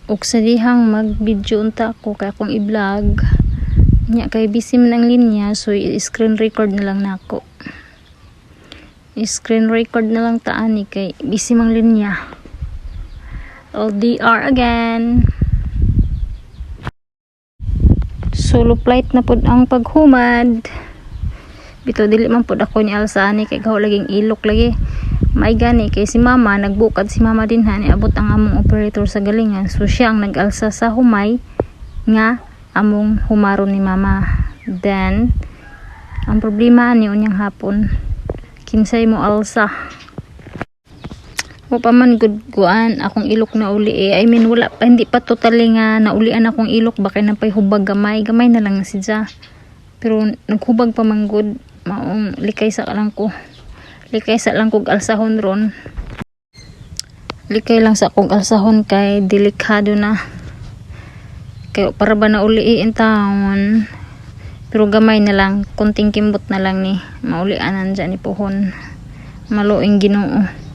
Ug sa dihang mag-video unta ako kay akong i-vlog. Nya kay busy man ang linya, so i-screen record na lang nako. I-screen record na lang ta ani kay busy mang linya. LDR again. Solo flight na pud ang paghumad. Bito dili man pud ako ni alsa ani kay gaho laging ilok lagi. May gani kay si mama nagbukad, si mama din ha, niabot ang among operator sa galingan, so siya ang nag-alsa sa humay nga among humaron ni mama. Then ang problema ni unyang hapon, kinsay mo alsa? Wa pa man gud kuan akong ilok na uli eh. I mean, wala pa, hindi pa totally nga naulian akong ilok ba kay napay hubag gamay gamay na lang siya, pero naghubag pa man gud. Maong likay sa lang ko, likay sa lang kog alsahon ron, likay lang sa kog alsahon kay delikado na kay para ba na uli in taon, pero gamay na lang, konting kimbot na lang ni maulianan dyan ni puhon, maluing Ginoo.